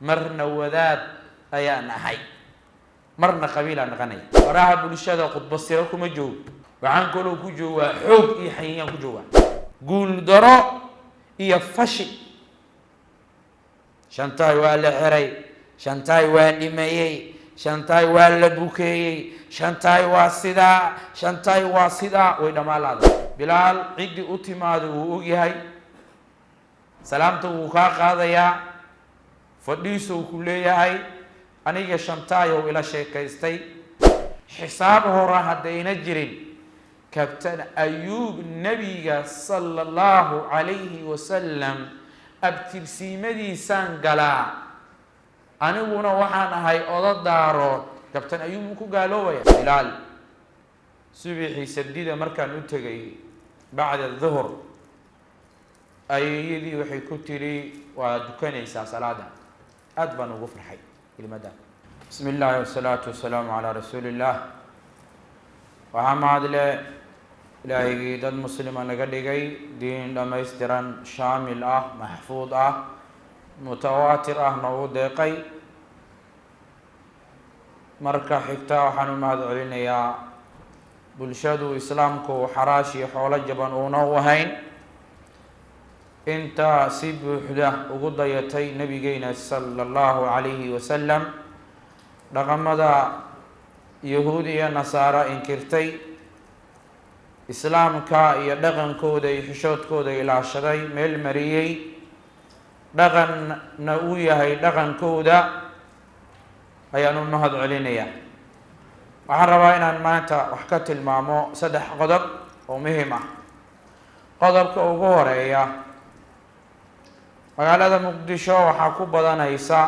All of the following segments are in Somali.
Marna wadaad ayaan ahay, marna qabiilaan dhaqanaya. Baraha bulshada khudba siro kuma joogo, waxaan kaloo ku joogaa xoog iyo xayiyaan ku joogaa, guuldaro iyo fashi. Shantaay waa la xiray, shantaay waa dhimayey, shantaay waa la bukeeyey, shantaay waa sidaa, shantaay waa sidaa, way dhammaalaada. Bilaal ciddii u timaado wuu og yahay, salaamta wuu kaa qaadayaa, fadhiisou ku leeyahay. Aniga shantaayow ila sheekaystay, xisaab hora haddayna jirin. Kabtan Ayuub, nebiga sala allahu calayhi wasalam abtirsiimadiisaan galaa, aniguna waxaan ahay odo Daarood. Kabtan Ayuub muu ku gaaloobaya? Bilaal subixii sabdida markaan u tegay bacda duhur, ayeeyadii waxay ku tiri: "Waa dukanaysaa salaada." Aad baan ugu farxay kelimada. Bismi illaahi wasalaatu wasalaamu calaa rasuuli illaah. Waxaa mahadle Ilaahigii dad muslima naga dhigay, diin dhammaystiran, shaamil ah, maxfuud ah, mutawaatir ah noogu deeqay. Marka xigta, waxaan u mahad celinayaa bulshadu islaamku xaraash iyo xoolo jaban uuna u ahayn, inta si buuxda ugu dayatay nabigeyna sala allahu calayhi wasalam, dhaqamada Yahuud iyo Nasaaro inkirtay, islaamka iyo dhaqankooda iyo xishoodkooda ilaashaday, meel mariyey, dhaqanna uu yahay dhaqankooda, ayaan u mahad celinayaa. Waxaan rabaa inaan maanta wax ka tilmaamo saddex qodob oo muhiim ah. Qodobka ugu horeeya, magaalada Muqdisho waxaa ku badanaysa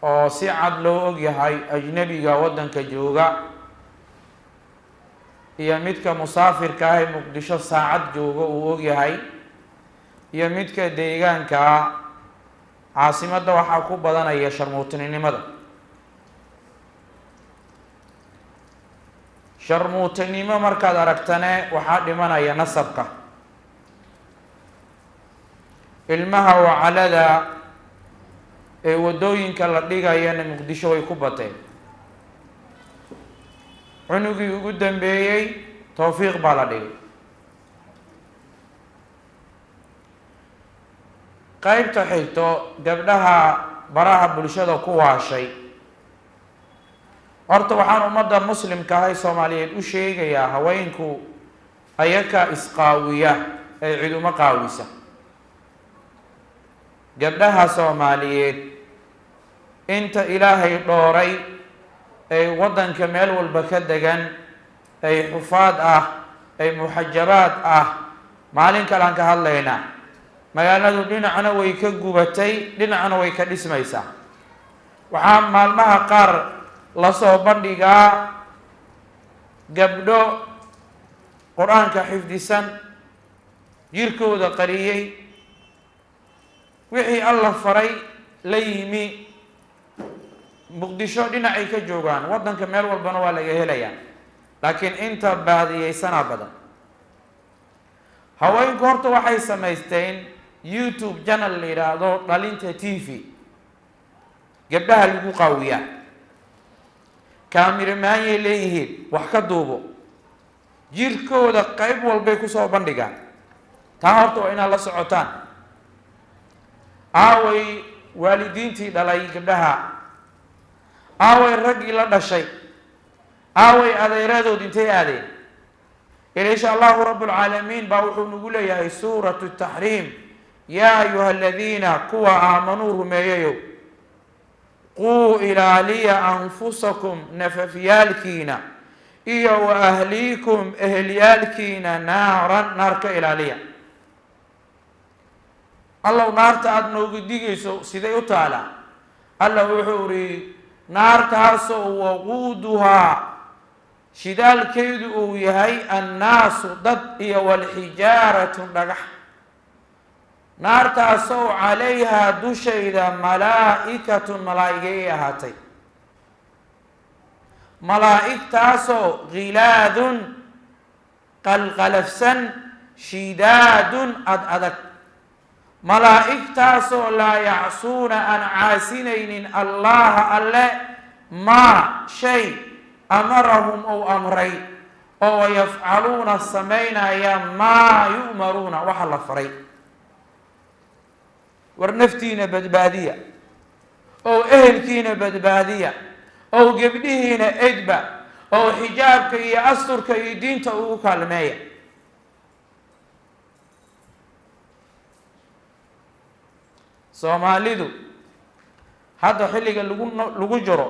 oo si cad loo ogyahay ajnebiga waddanka jooga iyo midka musaafirka ah ee Muqdisho saacad jooga uu ogyahay iyo midka deegaankaa, caasimadda waxaa ku badanaya sharmuutinimada. Sharmuutinimo markaad aragtane, waxaa dhimanaya nasabka ilmaha wacalada ee waddooyinka la dhigayana. Muqdisho way ku bateen. Cunugii ugu dambeeyey Tawfiiq baa la dhigay. Qeybta xigto, gabdhaha baraha bulshada ku waashay. Horta waxaan ummadda muslimka ahay Soomaaliyeed u sheegayaa, haweenku ayaka isqaawiya ee ciduma qaawisa. Gabdhaha Soomaaliyeed inta Ilaahay dhooray ee waddanka meel walba ka degan, ay xufaad ah, ay muxajabaad ah, maalin kalean ka hadlaynaa. Magaaladu dhinacna way ka gubatay, dhinacna way ka dhismaysaa. Waxaa maalmaha qaar lasoo bandhigaa gabdho Qur-aanka xifdisan, jirkooda qariyey, wixii Alla faray la yimi. Muqdisho dhinacay ka joogaan, waddanka meel walbana waa laga helayaa, laakiin inta baadiyeysanaa badan. Haweenku horta waxay samaysteen YouTube channel la yidhaahdo Dhalinta TV. Gabdhaha lagu qaawiyaa, kaamiramaanyay leeyihiin, wax ka duubo, jirkooda qayb walbay kusoo bandhigaan. Taa horta waa inaad la socotaan. Aaway waalidiintii dhalay gabdhaha? Aaway raggii la dhashay? Aaway adeeradood? Intay aadeen? Insha allahu rabbulcaalamiin baa wuxuu nagu leeyahay suuratu Taxriim: "Yaa ayuha aladiina", kuwa aamanuu rumeeyayow, "quu", ilaaliya, "anfusakum", nafafyaalkiina, iyo "wa ahliikum", ehelyaalkiina, "naaran", naar ka ilaaliya. Allow, naarta aada noogu digayso siday u taalaa? Alla wuxuu iri: naartaasoo waquuduhaa, shidaalkeedu uu yahay, annaasu, dad, iyo walxijaaratu, dhagax. Naartaasoo calayhaa, dushayda, malaa'ikatun, malaa'igay ay ahaatay, malaa'igtaasoo khilaadun, qalqalafsan, shidaadun, ad adag. Malaa'igtaasoo laa yacsuuna aan caasinaynin Allaha alle maa shay amarahum ou amray, oo yafcaluuna samaynaya maa yu'maruuna waxa la faray. War naftiina badbaadiya, oo ehelkiina badbaadiya, oo gebdhihiina edba, oo xijaabka iyo asturka iyo diinta ugu kaalmeeya. Soomaalidu hadda xilliga lagu jiro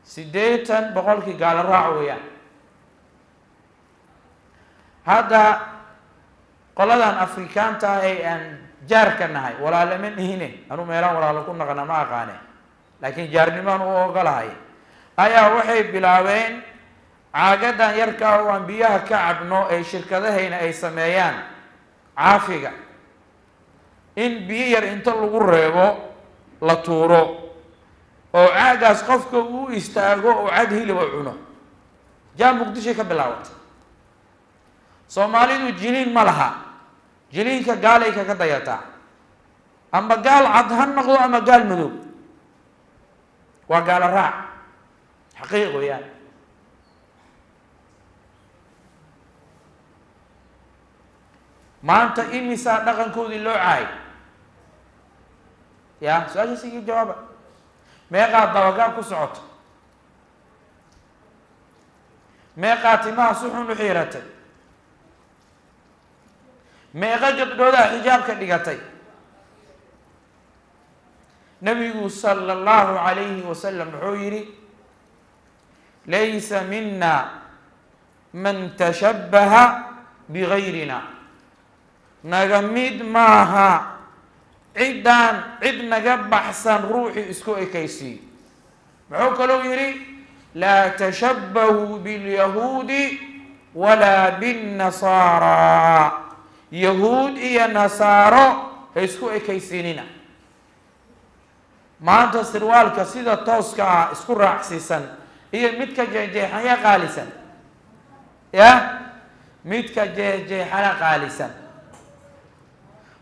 80% gaalo raac weeyaan. Hadda qoladan Afrikaanta ah ee aan jaarka nahay, walaalama nihine, anuu meelaan walaalo ku naqana ma aqaane, laakiin jaarnimaan u ogolahay, ayaa waxay bilaabeen caagadan yarkaa oo aan biyaha ka cabno ee shirkadahayna ay sameeyaan caafiga, in biyo yar inta lagu reebo la tuuro, oo caagaas qofka uu istaago oo cad hiliba cuno. Jaa Muqdishoy ka bilaabatay. Soomaalidu jiliin ma laha, jiliinka gaalay kaga dayataa, ama gaal cad ha noqdo ama gaal madow, waa gaalo raac xaqiiq weeyaan. Maanta imisaa dhaqankoodii loo caayay? Ya su-aashaas iga jawaaba. Meeqaa dabagaab ku socoto? Meeqaa timaha si xun u xiiratay? Meeqa gabdhoodaa xijaabka dhigatay? Nabigu sala allahu calayhi wasalam wuxuu yidhi: laysa mina man tashabbaha bigayrina. Naga mid maaha ciddaan cid naga baxsan ruuxii isku ekaysiiyo. Muxuu kalou yidhi: laa tashabbahuu bilyahuudi walaa binnasaaraa. Yahuud iyo nasaaro ha isku ekaysiinina. Maanta sirwaalka sida tooska ah isku raacsiisan iyo midka jeexjeexanya qaalisan, ya midka jeexjeexana qaalisan.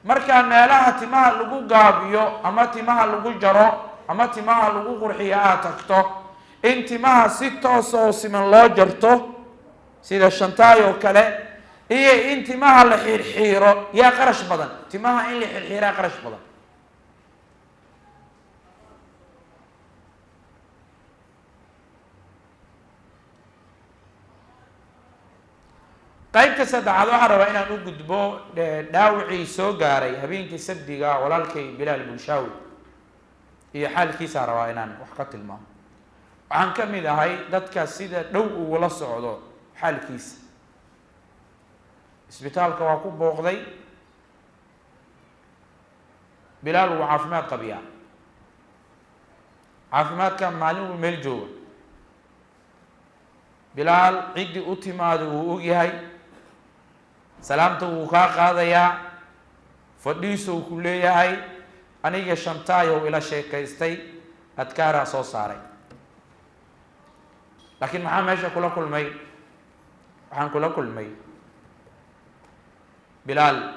Markaa meelaha timaha lagu gaabiyo ama timaha lagu jaro ama timaha lagu qurxiyo aad tagto, in timaha si toos oo siman loo jarto sida shantaay oo kale, iyo in timaha la xiirxiiro, yaa qarash badan? Timaha in la xiirxiiraa qarash badan. Qaybta saddexaad waxaan rabaa inaan u gudbo dhaawacii soo gaaray habeenkii sabdiga walaalkay Bilaal Bulshaawi iyo xaalkiisaa rabaa inaan wax ka tilmaamo. Waxaan ka mid ahay dadka sida dhow ugula socdo xaalkiisa. Isbitaalka waa ku booqday. Bilaal wuu caafimaad qabiyaa, caafimaadka maalin uu meel jooga. Bilaal ciddii u timaado wuu og yahay, salaamta wuu kaa qaadayaa, fadhiisou ku leeyahay. Aniga shantaayow ila sheekaystay, adkaaraa soo saaray. Laakiin maxaa meesha kula kulmay? Waxaan kula kulmay Bilaal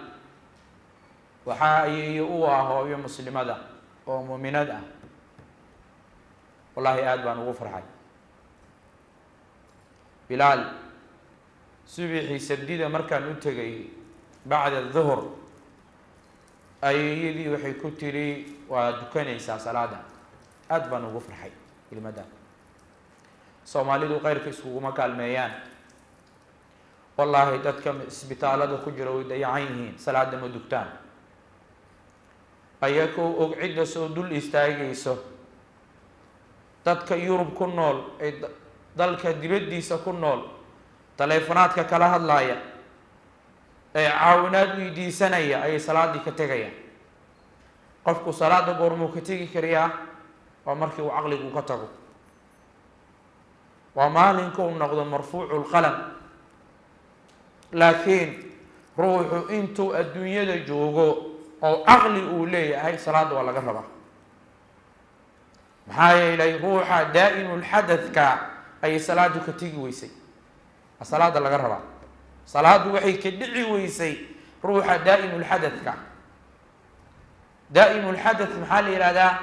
waxaa ayeeye u ah hooyo muslimada oo muuminad ah. Wallaahi aada baan ugu farxay. Bilaal subixii sabdida markaan u tegay bacda duhur, ayeeyadii waxay ku tiri: waa dukanaysaa salaada. Aada baan ugu farxay ilmada. Soomaalidu khayrka iskuguma kaalmeeyaan. Wallaahi dadka isbitaalada ku jira way dayacan yihiin, salaada ma dugtaan, ayakoo og cidda soo dul istaagayso. Dadka Yurub ku nool ee dalka dibaddiisa ku nool, taleefonaadka kala hadlaaya ee caawinaad weydiisanaya, ayay salaaddii ka tegayaan. Qofku salaada goormuu ka tegi karayaa? Waa markii uu caqligu ka tago, waa maalinka uu noqdo marfuucu lqalam. Laakiin ruuxu intuu adduunyada joogo oo caqli uu leeyahay, salaadda waa laga rabaa. Maxaa yeelay ruuxa daa'imulxadadka ayay salaadu ka tegi weysay, salaada laga rabaa. Salaaddu waxay ka dhici weysay ruuxa daa'imulxadadka. Daa'imu lxadath maxaa la yihahdaa?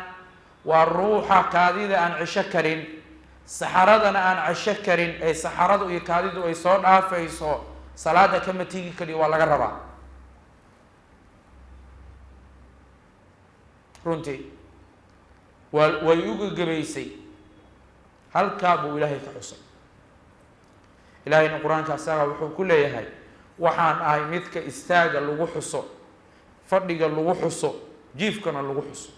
Waa ruuxa kaadida aan cesho karin, saxaradana aan cesho karin, ee saxaradu iyo kaadidu ay soo dhaafayso, salaada kama tigi kariyo, waa laga rabaa. Runtii waa way ugegebaysay, halkaa buu Ilaahay ka xusay. Ilaahayna Qur-aanka asaga wuxuu ku leeyahay: waxaan ahay midka istaaga lagu xuso, fadhiga lagu xuso, jiifkana lagu xuso.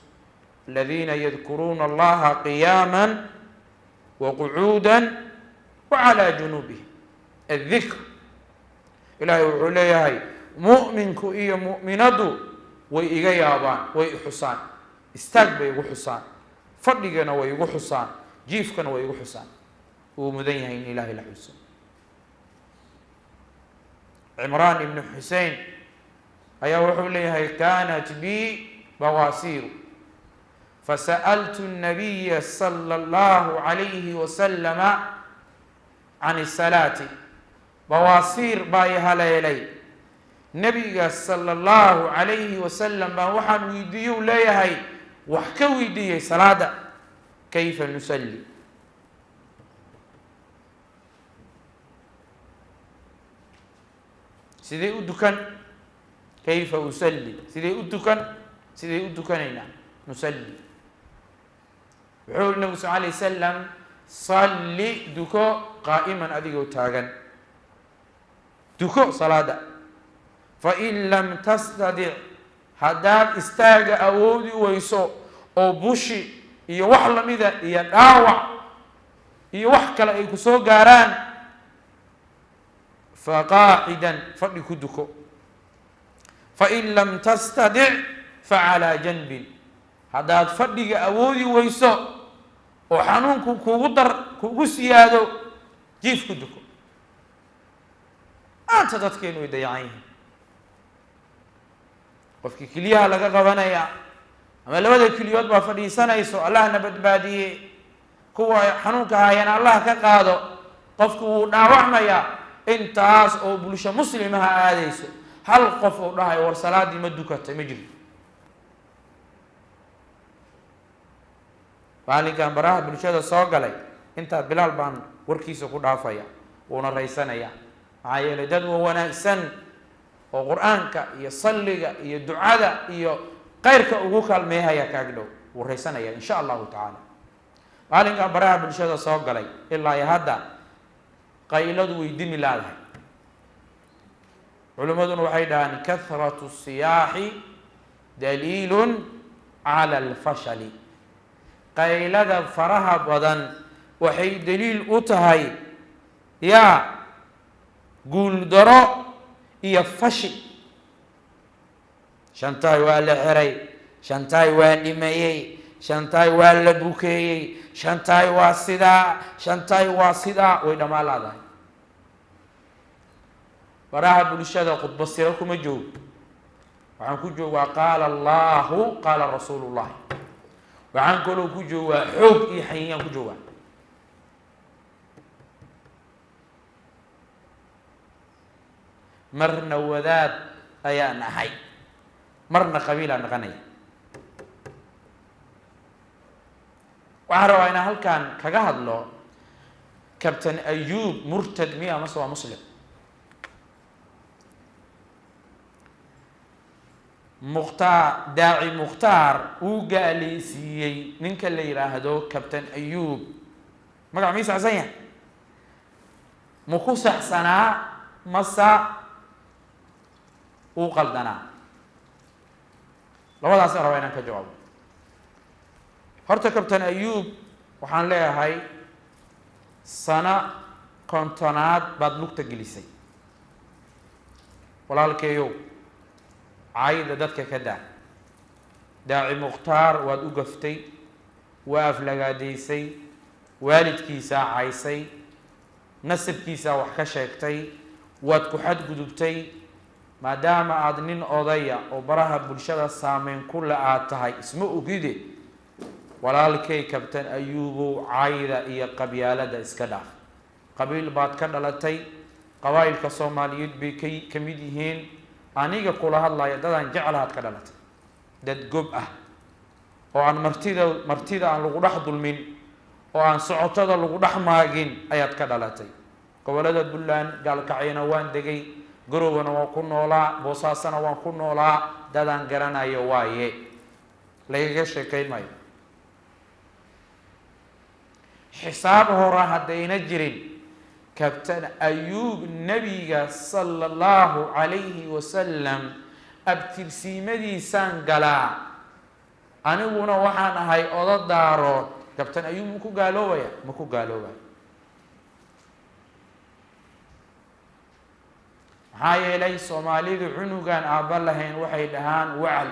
Aladiina yadkuruuna Allaha qiyaama wa qucuuda wa calaa junuubihim. Addikr, Ilaahay wuxuu leeyahay mu'minku iyo mu'minaddu way iga yaabaan, way i xusaan, istaag bay igu xusaan, fadhigana way igu xusaan, jiifkana way igu xusaan. Wuu mudan yahay in Ilaahay la xuso. Cimraan Ibnu Xusein ayaa wuxuu leeyahay: kanat bi bawaasiiru fasa'altu الnabiya salى اllahu عalayhi wasalama can الsalaati. Bawaasiir baa i haleelay, Nebiga sala allahu calayhi wasalam baan waxaan weydiiye u leeyahay, wax ka weydiiyey salaada: kayfa nusalli? Sidee u dukan? Kayfa usalli? Sidee u dukan? Sidee u dukanaynaa? Nusalli, wuxuu yiri Nabigu sal alay wasalam: salli, duko, qaa'iman, adigoo taagan duko salaada. Fain lam tastadic, haddaad istaaga awoodi weyso oo bushi iyo wax lamida iyo dhaawac iyo wax kale ay ku soo gaaraan, faqaacidan, fadhi ku duko. Fain lam tastadic facalaa janbin, haddaad fadhiga awoodi weyso oo xanuunku kugu dar kugu siyaado, jiif ku duko. Maanta dadkeenu way dayacan yihiin. Qofkii keliyaha laga qabanaya ama labada keliyood baa fadhiisanayso, Allahna badbaadiye, kuwa xanuunka haayana Allah ka qaado. Qofku wuu dhaawacmayaa. Intaas oo bulsho muslimaha aadayso, hal qof oo dhahayo war salaadii ma dukatay ma jirto. Maalinkan baraha bulshada soo galay, intaa Bilaal baan warkiisa ku dhaafaya, wuuna raysanaya. Maxaa yeelay dad wa wanaagsan oo Qur-aanka iyo salliga iyo ducada iyo khayrka ugu kaalmeehaya kaag dhow, wuu raysanaya insha Allahu tacaala. Maalinkan baraha bulshada soo galay ilaa iyo hadda qayladu way dimi laadahay. Culimmaduna waxay dhahaan: kahratu siyaaxi daliilun cala alfashali. Qaylada faraha badan waxay daliil u tahay yaa guuldaro iyo fashil. Shantaay waa la xiray, shantaay waa dhimayey, shantaay waa la bukeeyey, shantaay waa sidaa, shantaay waa sidaa, way dhammaan laadahay. Baraha bulshada khudba siro kuma joogo, waxaan ku joogaa qaala Allahu, qaala rasuulu llahi. Waxaan kaloo ku joogaa xoog iyo xayiyaan ku joogaa. Marna wadaad ayaan ahay, marna qabiilaan dhaqanaya. Waxaan rabaa inaan halkan kaga hadlo: Captain Ayub murtad miya mase waa Muslim? Mukhtaar, Daaci Mukhtaar uu gaaleysiiyey ninka la yidhaahdo Captain Ayub. Magac mii saxsan yahay? Ma ku saxsanaa mase uu qaldanaa? Labadaasaan rabaa inaan ka jawaabo. Horta Captain Ayub waxaan leeyahay: sano 50aad baad lugta gelisay, walaalkeeyow. Cayda dadka ka daa. Daaci Mukhtaar waad u gaftay, waa aflagaadaysay, waalidkiisaa caysay, nasabkiisaa wax ka sheegtay, waad ku xadgudubtay. Maadaama aada nin odaya oo baraha bulshada saameyn kule aad tahay, isma ogide, walaalkay Kabtan Ayuubow, cayda iyo qabyaalada iska dhaaf. Qabiil baad ka dhalatay, qabaa'ilka Soomaaliyeed bay ka mid yihiin. Aniga kula hadlaya dadaan jeclahaad ka dhalatay. Dad gob ah oo aan martida aan lagu dhex dulmin oo aan socotada lagu dhex maagin ayaad ka dhalatay. Gobollada Puntland, Gaalkacyana waan degay, Garowgana waan ku noolaa, Boosaasana waan ku noolaa, dadaan garanayo waaye, lagaga sheekayn maayo. Xisaab hora haddayna jirin, Kabtan Ayuub nabiga sala allahu calayhi wasalam abtirsiimadiisaan galaa, aniguna waxaan ahay odo Daarood. Kabtan Ayuub ma ku gaaloobaya? Ma ku gaaloobaya. Maxaa yeelay Soomaalidu cunugan aabba lahayn waxay dhahaan wacal.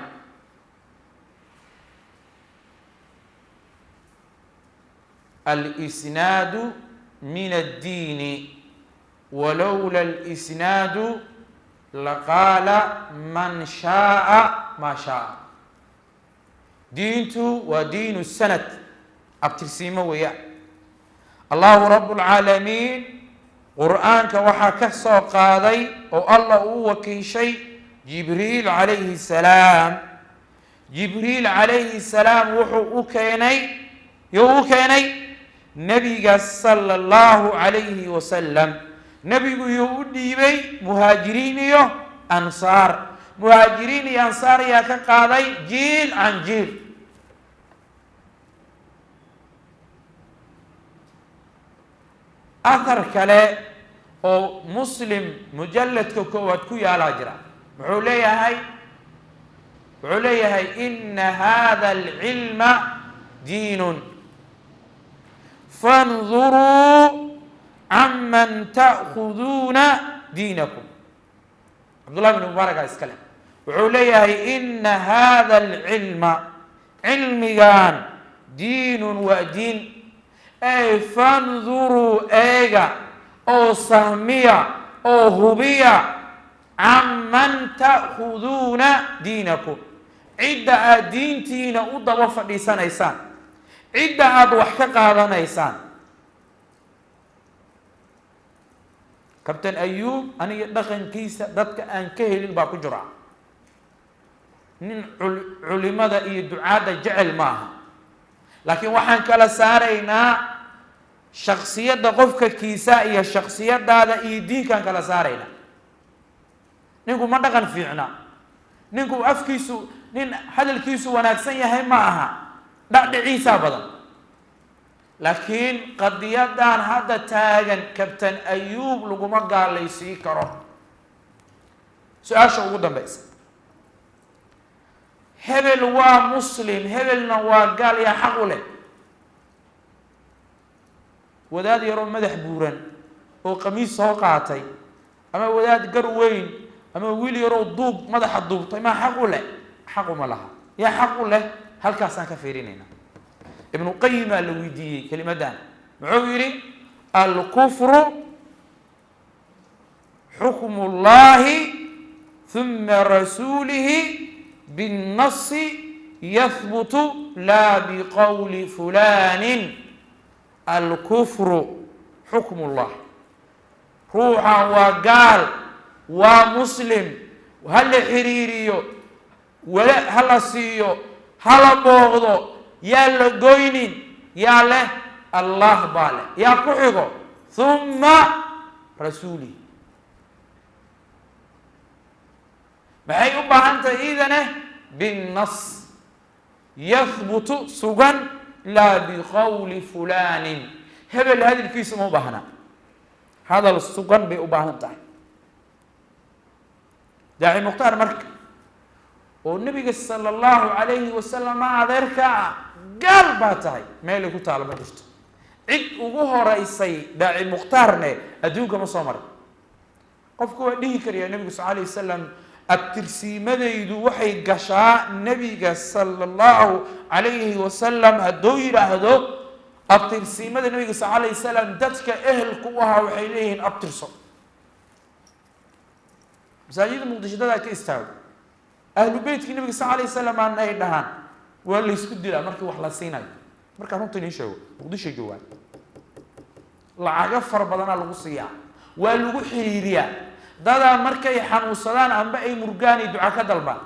Alisnaadu min addiini, walowla alisnaadu laqaala man shaaa maa shaaa. Diintu waa diinu sanad, abtirsiimo weeyaan. Allahu rabu lcaalamiin qur-aanka waxaa ka soo qaaday oo Allah uu wakiishay Jibriil calayhi salaam. Jibriil calayhi salaam wuxuu u keenay, yuu u keenay nabiga sala allahu calayhi wasalam. Nebigu yuu u dhiibay muhaajiriin iyo ansaar. Muhaajiriin iyo ansaar ayaa ka qaaday jiil can jiil. Athar kale oo Muslim mujalladka koowaad ku yaalaa jira, muxuu leeyahay? Wuxuu leeyahay: ina hada alcilma diinun, fanduruu canman ta'khuduuna diinakum. Cabdullah bn Mubaaraka iska leh. Wuxuu leeyahay: ina hada alcilma, cilmigan, diinun, waa diin, ey fanduruu, eega oo sahmiya oo hubiya, canman ta'khuduuna diinakum, cidda aada diintiina u daba fadhiisanaysaan, cidda aada wax ka qaadanaysaan. Kabtan Ayuub aniga dhaqankiisa dadka aan ka helin baa ku jira. Nin culimada iyo ducaadda jecel maaha, laakiin waxaan kala saaraynaa shaksiyadda qofka kiisa iyo shaksiyadaada iyo diinkaan kala saaraynaa. Ninku ma dhaqan fiicna, ninku afkiisu, nin hadalkiisu wanaagsan yahay ma aha, dhacdhiciisaa badan. Laakiin qadiyadan hadda taagan Kabtan Ayuub laguma gaalaysiin karo. Su-aasha ugu dambeysa: hebel waa muslim, hebelna waa gaal, yaa xaq u leh? Wadaad yaroo madax buuran oo qamiis soo qaatay, ama wadaad gar weyn, ama wiil yaroo duub madaxa duubtay, maa xaq u leh? Xaq uma laha. Yaa xaq u leh? Halkaasaan ka fiirinayna. Ibnu Qayimaa la weydiiyey kelimaddan, muxuu yidhi? Alkufru xukmu llahi huma rasuulihi binnasi yahbutu laa biqowli fulanin. Alkufru xukmu llah, ruuxan waa gaal, waa muslim, ha la xiriiriyo, wala ha la siiyo, hala booqdo, yaa la goynin, yaa leh? Allah baa leh. Yaa ku xigo? Huma rasuulihi. Maxay u baahan tahay iidane? Binnas yahbutu, sugan, laa biqowli fulanin. Hebel hadalkiisa ma u baahna, hadal sugan bay u baahan tahay. Daaci Mukhtaar marka oo nabiga sala allahu calayhi wasalam adeerka ah, gaal baa tahay, meelay ku taalo ma jirto. Cid ugu horeysay Daaci Mukhtaarne adduunka ma soo maray. Qofku waa dhihi karayaa nabigu sal alayh wasalam abtirsiimadaydu waxay gashaa nebiga sala allahu calayhi wasalam. Hadduu yidhaahdo abtirsiimada nabiga sal alayh wasalam, dadka ehelku u ahaa waxay leeyihiin abtirso. Masaajida Muqdisho dadaa ka istaago, ahlu beytkii nabiga sal alayh wasalam aana ay dhahaan, waa laysku dilaa markii wax la siinayo. Markaan runta inii sheego, Muqdisho joogaan, lacago fara badanaa lagu siiyaa, waa lagu xiriiriyaa. Dadaa markay xanuunsadaan amba ay murgaan ay duca ka dalbaan.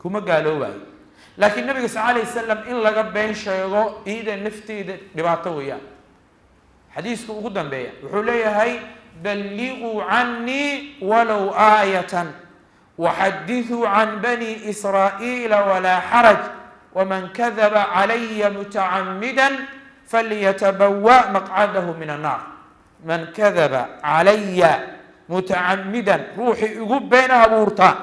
Kuma gaaloobayo. Laakiin nabiga sal alay wasalam in laga been sheego iida nafteeda dhibaato weeyaan. Xadiiska ugu dambeeya wuxuu leeyahay: balliguu canii walow aayatan, waxadithuu can bani israa'iila walaa xaraj, waman kadaba calaya mutacamida falyatabawa maqcadahu min annaar. Man kadaba calaya mutacamidan, ruuxii igu been abuurta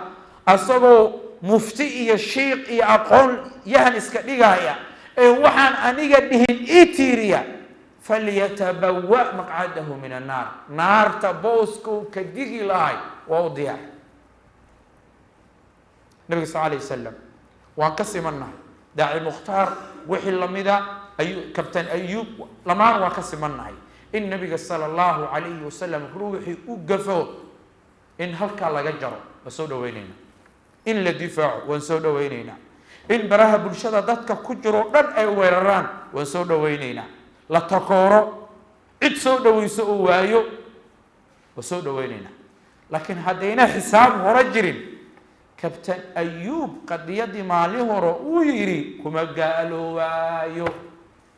asagoo mufti iyo shiiq iyo aqoon yahan iska dhigaya ee waxaan aniga dhihin ii tiiriya, falyatabawa maqcadahu min annaar, naarta booskuu ka digi lahay waa u diyaar. Nabiga sal alay wasalam waan ka simannahay, Daaci Mukhtaar wixii lamida ayu Kabtan Ayuub dhammaan waan ka simannahay in nabiga sala allahu calayhi wasalam ruuxii u gafo in halkaa laga jaro waan soo dhaweyneyna, in la difaaco waan soo dhaweyneynaa, in baraha bulshada dadka ku jiroo dhan ay weeraraan waan soo dhaweyneynaa, la takooro, cid soo dhaweyso oo waayo waan soo dhaweyneynaa. Laakiin haddayna xisaab hore jirin, Kabtan Ayuub qadiyadii maalin hore uu yidhi kuma gaaloowaayo,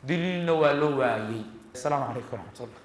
daliilna waa loo waayey. Asalaamu calaykum waraxmat ullah.